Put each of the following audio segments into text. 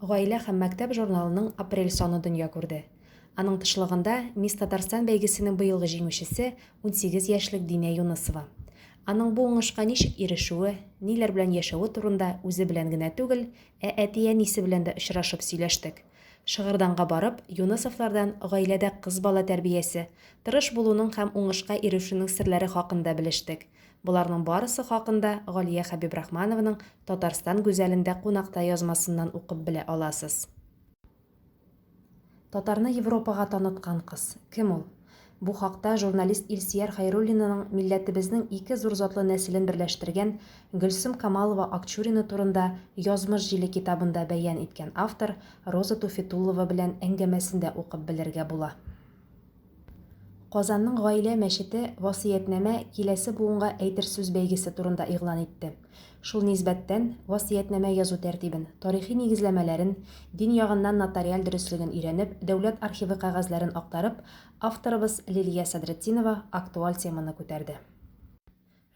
Гаилә һәм мәктәп журналының апрель саны дөнья күрде. Аның тышлыгында Мисс Татарстан бәйгесенең быелгы җиңүчесе, 18 яшьлек Динә Юнысова. Аның бу уңышка ничек ирешүе, ниләр белән яшәве турында үзе белән генә түгел, ә әти-әнисе белән дә очрашып сөйләштек. Шыгырданга барып, Юнысовлардан гаиләдә кыз бала тәрбиясе, тырыш булуның һәм уңышка ирешүнең серләре хакында белештек. Боларның барысы хакында Галия Хәбибрахманованың Татарстан гүзәлендә кунакта язмасыннан укып белә аласыз. Татарны Европага таныткан кыз. Кем ул? Бу хакта журналист Илсөяр Хәйруллинаның милләтебезнең ике зур затлы нәселен берләштергән Гөлсем Камалова-Акчурина турында Язмыш җиле китабында бәян иткән автор Роза Туфитуллова белән әңгәмәсендә укып белергә була. Казанның Гаилә мәчете Васыятьнамә киләсе буынга әйтер сүз бәйгесе турында игълан итте. Шул нисбәттән, васыятьнамә язу тәртибен, тарихи нигезләмәләрен, дин ягыннан нотариаль дөреслеген өйрәнеп, дәүләт архивы кәгазьләрен актарып, авторыбыз Лилия Садретдинова актуаль теманы күтәрде.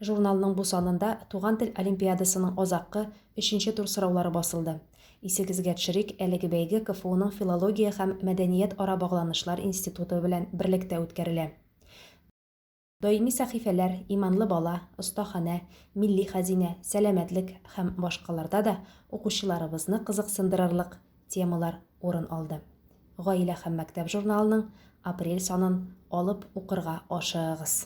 Журналның бу санында Туган тел олимпиадасының азаккы, өченче тур сораулары басылды. Исегезгә төшерик, әлеге бәйге КФУның Филология һәм мәдәният-ара багланышлар институты белән берлектә үткәрелә. Даими сәхифәләр, Иманлы бала, Остаханә, Милли хәзинә, Сәламәтлек һәм башкаларда да укучыларыбызны кызыксындырырлык темалар урын алды. Гаилә һәм мәктәп журналының апрель санын алып укырга ашыгыгыз!